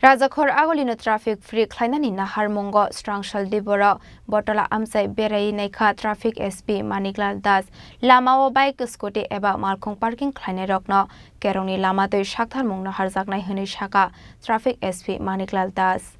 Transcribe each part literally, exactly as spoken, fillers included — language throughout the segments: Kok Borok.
Rajakhor agulino traffic free khlainani naharmungo Srangsal Diboro Bottola amchai beraiwi naikha traffic S P Maniklal Das. Lamao bike, scooty eba malkhung parking khlainairokno kerongni lama twi saktharmung naharjaknai hwnwi sakha traffic S P Maniklal Das.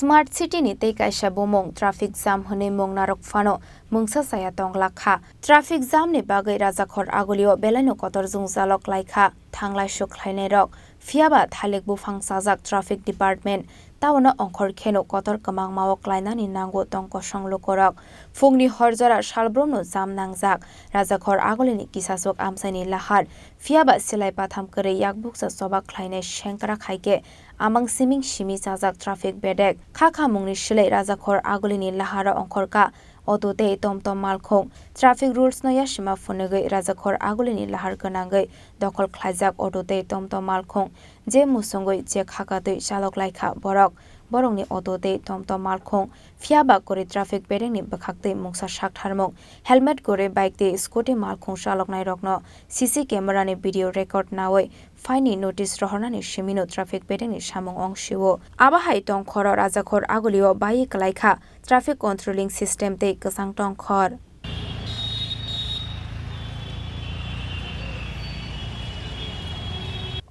Smart City ni tei kaisa bumung traffic jam hwnwi mung narwk phano mungsa chaya tong lakha. Traffic jam ni bagwi Rajakhor agulio belaino kotor jwngjalo klaikha thanglai suk khlainairok. Phiyaba thalik buphang chajak traffic department taono ongkhor kheno kotor kwmangmao klainani nango tong kosong lukurok. Phungni horjora salbrumno jam nangjak Rajakhor agulini kisasuk amchaini lahar. Phiyaba silai patham kwrwi yakbuksa choba khlainai sengkrak hai khe amang siming simi chajak traffic bedek. Kha khamungni silai Rajakhor agulini laharo ongkhorka auto tei tomtom malkhung. Traffic rules no yasima phunugwi Rajakhor agulini lahar gwnangwi dokhol khlaijak auto tei tomtom malkhung. Je musungwi je khakatwi chalok laikha borok, borokni auto tei tomtom malkhung. Phiyaba kwrwi traffic bedekni bwkhaktwi mungsa saktharmung. Helmet kwrwi bike tei scooty malkhung chaloknairokno C C camera ni video record naui faini notice rohornani simino traffic bedekni samung ong sio. Abo hai tongkhoro Rajakhor agulio baiwi kwlaikha traffic controlling system tei kwchang tongkhor.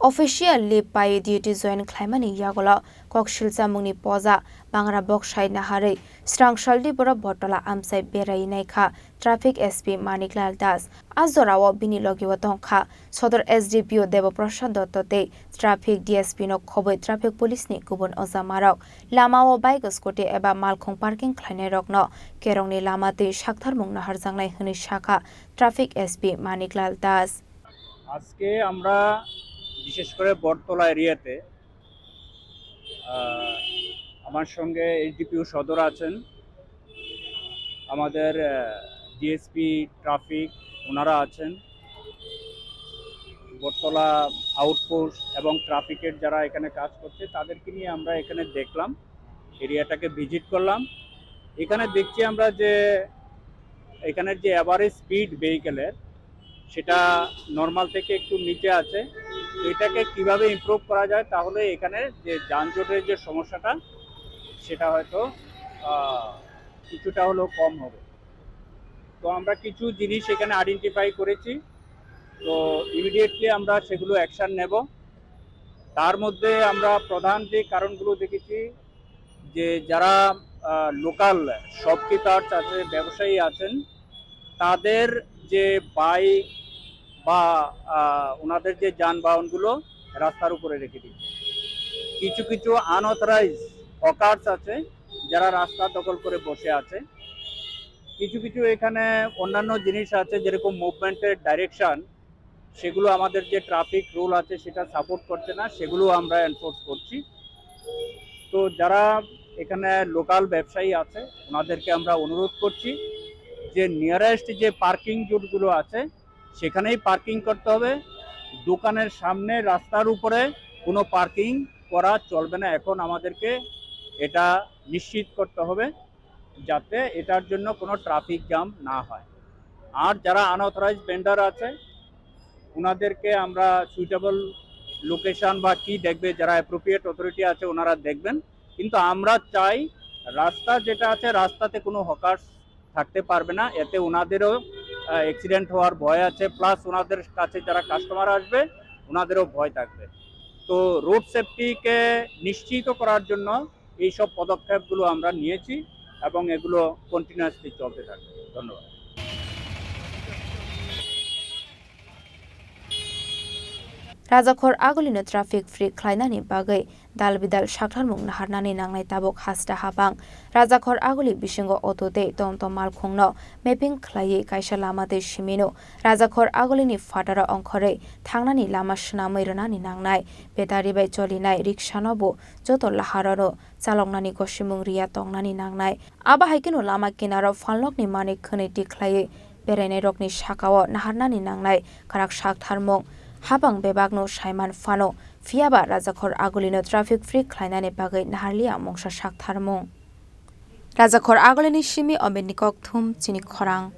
Official leave pai duty join khlaimani yagulo koksilchamungni poja bangra boksai naharwi Srangsal Diboro Bottola amchai beraiwi naikha traffic S P Maniklal Das. A jorao bini logio tongkha Sodor S D P O Debaprasad Dotto tei traffic D S P no khobwi traffic police ni kubun ojamarok. Lamao bike, scooty eba malkhung parking khlainairokno kerongni lama twi saktharmung naharjaknai hwnwi sakha traffic S P Maniklal Das. আজকে আমরা বিশেষ করে বটতলা এরিয়াতে, আহ, আমার সঙ্গে এসডিপিও সদর আছেন, আমাদের, আহ, ডিএসপি ট্রাফিক ওনারা আছেন, বটতলা আউটপোস্ট এবং ট্রাফিকের যারা এখানে কাজ করছে তাদেরকে নিয়ে আমরা এখানে দেখলাম, এরিয়াটাকে ভিজিট করলাম। এখানে দেখছি আমরা যে এখানের যে অ্যাভারেজ স্পিড ভেহিকেলের সেটা নরমাল থেকে একটু নিচে আছে। তো এটাকে কিভাবে ইমপ্রুভ করা যায়, তাহলে এখানে যে যানজটের যে সমস্যাটা, সেটা হয়তো, আহ, কিছুটা হলেও কম হবে। তো আমরা কিছু জিনিস এখানে আইডেন্টিফাই করেছি, তো ইমিডিয়েটলি আমরা সেগুলো অ্যাকশন নেব। তার মধ্যে আমরা প্রধান যে কারণগুলো দেখেছি, যে যারা, আহ, লোকাল শপকিপার্স আছে, ব্যবসায়ী আছেন, তাদের যে বাইক বা, আহ, ওনাদের যে যানবাহনগুলো রাস্তার উপরে রেখে দিচ্ছে। কিছু কিছু আনঅথরাইজ হকার্স আছে, যারা রাস্তা দখল করে বসে আছে। কিছু কিছু এখানে অন্যান্য জিনিস আছে, যেরকম মুভমেন্টের ডাইরেকশন, সেগুলো আমাদের যে ট্রাফিক রুল আছে সেটা সাপোর্ট করছে না, সেগুলো আমরা এনফোর্স করছি। তো যারা এখানে লোকাল ব্যবসায়ী আছে, ওনাদেরকে আমরা অনুরোধ করছি যে নিয়ারেস্ট যে পার্কিং জোনগুলো আছে, সেখানেই পার্কিং করতে হবে। দোকানের সামনে রাস্তার উপরে কোনো পার্কিং করা চলবে না। এখন আমাদেরকে এটা নিশ্চিত করতে হবে, যাতে এটার জন্য কোনো ট্রাফিক জ্যাম না হয়। আর যারা আনঅথরাইজড ভেন্ডার আছে, ওনাদেরকে আমরা সুইটেবল লোকেশন বা কি দেখবে, যারা অ্যাপ্রোপ্রিয়েট অথরিটি আছে, ওনারা দেখবেন। কিন্তু আমরা চাই রাস্তা যেটা আছে, রাস্তাতে কোনো হকার্স থাকতে পারবে না, এতে ওনাদেরও, আহ, অ্যাক্সিডেন্ট হওয়ার ভয় আছে, প্লাস ওনাদের কাছে যারা কাস্টমার আসবে, ওনাদেরও ভয় থাকবে। তো রোড সেফটিকে নিশ্চিত করার জন্য এইসব পদক্ষেপগুলো আমরা নিয়েছি এবং এগুলো কন্টিনিউয়াসলি চলতে থাকবে। ধন্যবাদ। Rajakhor agulino traffic free khlainani bagwi dal bidal saktharmung naharnani nangnai tabuk hasta habang. Rajakhor aguli bisingo auto tei tomtom malkhungno mapping khlaiwi kaisa lama twi simino Rajakhor agulini phataro ongkhorwi thangnani lama swnamwi rwnani nangnai. Betari bai cholinai riksano bo joto laharano chaloknani gosimung riya tongnani nangnai. Abo hai kheno lama kinaro phalnokni manwi khwnwi tikhlaiwi berainairokni sakao naharnani nangnai kwrak saktharmung. Habang bebakno saiman phano Phiyaba Rajakhor Agulino traffic free khlainani bagwi naharliya mungsa saktharmung. Rajakhor Agulini simi Omitni kokthum chini khorang.